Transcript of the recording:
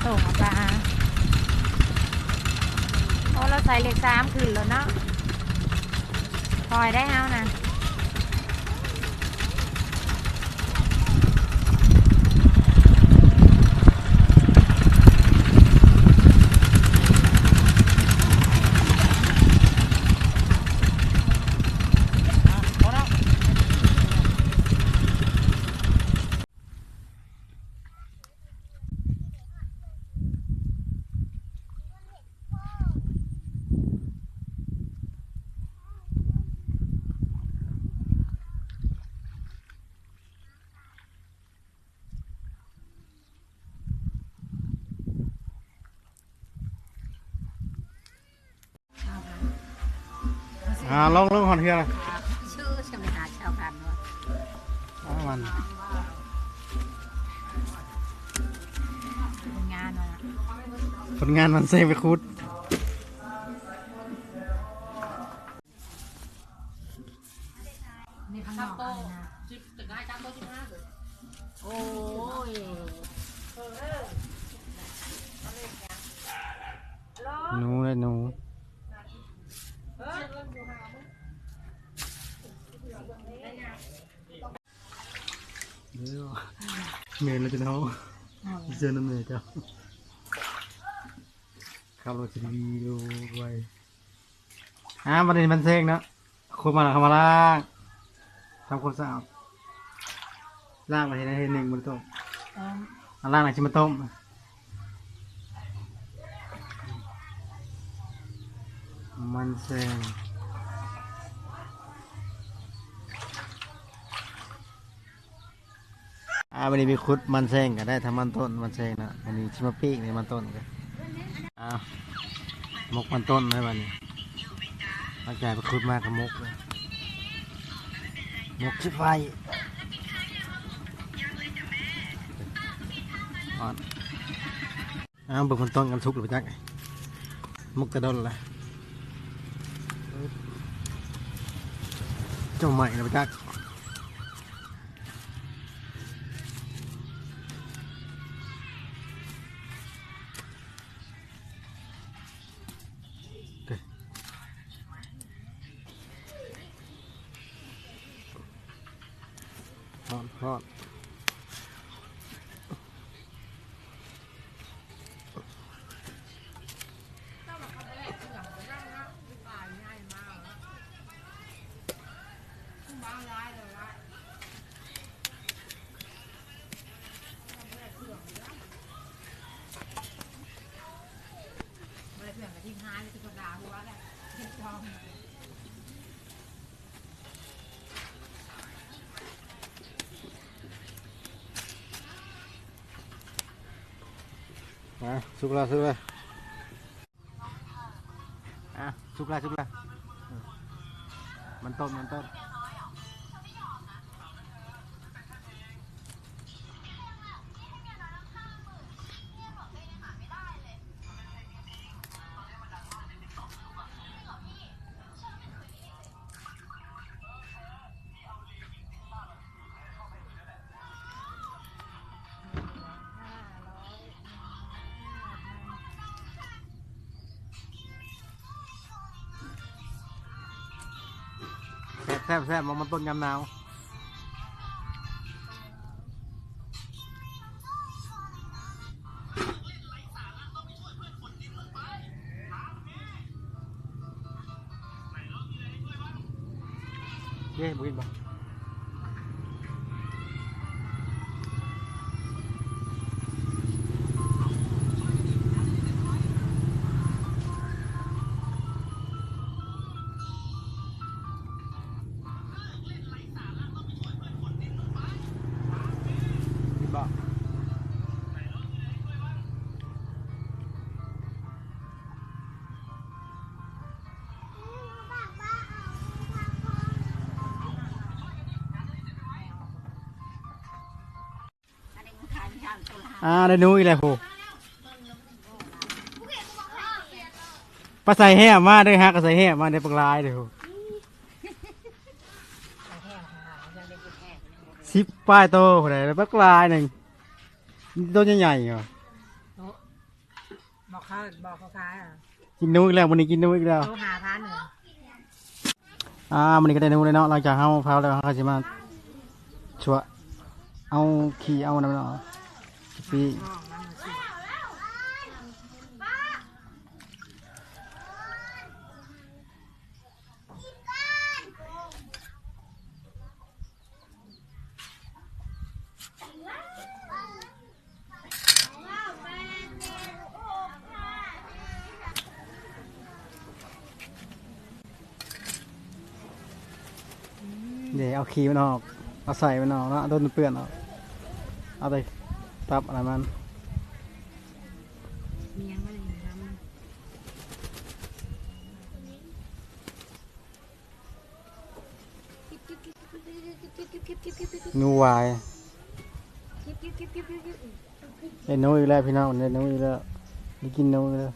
ສົ່ງອອກມາ ໂອ້ ລາວໃສ່ເລກສາມຂຶ້ນແລ້ວເນາະ ຄ່ອຍໄດ້ເຮົານະ. ອ່າ ລອງ ລອງຮອດເຮືອລະ ຊື່ຈະໄປຫາຊາວພັນວະ ອ່າ ມັນ ຄົນງານວະ ຄົນງານມັນເຊໄປຂຸດ. ນີ້ຂ້າງນອກອັນນີ້ນະ ສິບ ຈະໄດ້ຈັກໂຕ ສິບຫ້າ ໂອ້ຍ ໜູເດ້ ໜູ ເອີ ແມ່ນແລ້ວ ເຈົ້າເນາະ ເຊີນນຳແມ່ເຈົ້າ ຂັບລົດສະດີໂດຍ ອ່າ ບັດນີ້ມັນແຊງເນາະ ຄົນມາແລ້ວເຂົ້າມາລ້າງ ທຳຄວາມສະອາດ ລ້າງໄວ້ໃຫ້ໜຶ່ງ ບໍ່ໄດ້ຕົ້ມ ເອີ ເອົາລ້າງແລ້ວຊິມາຕົ້ມ ມັນແຊງ. ອ່າ ມື້ນີ້ໄປຂຸດມັນແຊງ ກໍໄດ້ທັງມັນຕົ້ນມັນແຊງເນາະ ມື້ນີ້ຊິມາປີ້ງໃນມັນຕົ້ນກໍ ອ່າ ໝົກມັນຕົ້ນໄດ້ບັດນີ້ ຫຼັງຈາກໄປຂຸດມາກໍໝົກເລີຍ ໝົກຊິໄຟ ອ່າ ເບິ່ງມັນຕ້ອງກັນສຸກແລ້ວປະຈັກ ໝົກແຕ່ດົນລະ ເຈົ້າໃໝ່ແລ້ວປະຈັກ ຮ້ອນໆ. ອ່າ ສຸກແລ້ວ ສຸກແລ້ວ ອ່າ ສຸກແລ້ວ ສຸກແລ້ວ ມັນຕົ້ນ ມັນຕົ້ນ. ແຊບໆໆ ໝາກມັນຕົ້ນຍາມໜາວ. ເດ້ ບໍ່ກິນບໍ່? ອ່າ ໄດ້ໜູອີກແລ້ວໂຫ ໄປໃສ່ແຫ້ມາເດີ ຫາກໍໃສ່ແຫ້ມາເດີ ບັກຫຼາຍເດີໂຫ ສິບປາຍໂຕພຸ້ນໃດ ບັກຫຼາຍໜຶ່ງ ໂຕໃຫຍ່ໆ ຫວາ. ເຂົາບອກເຂົາຂາຍ ກິນໜູອີກແລ້ວ ມື້ນີ້ກິນໜູອີກແລ້ວ ໂລຫ້າພັນເລີຍ. ອ່າ ມື້ນີ້ກໍໄດ້ໜູແລ້ວເນາະ ຫຼັງຈາກເຮົາເຜົາແລ້ວ ເຮົາກໍຊິມາຊົ່ວ ເອົາຂີ້ເອົານັ້ນເນາະ ຊິປີ້ງ. ເດ້ ເອົາຂີ້ມັນອອກ ເອົາໄສ້ມັນອອກເນາະ ໂດນເປື້ອນອອກ ເອົາແຕ່ຕັບອັນນັ້ນມັນ ມີຫຍັງມັນ ໜູຫວາຍ ໄດ້ໜູອີກແລ້ວພີ່ນ້ອງ ໄດ້ໜູອີກແລ້ວ ໄດ້ກິນໜູອີກແລ້ວ.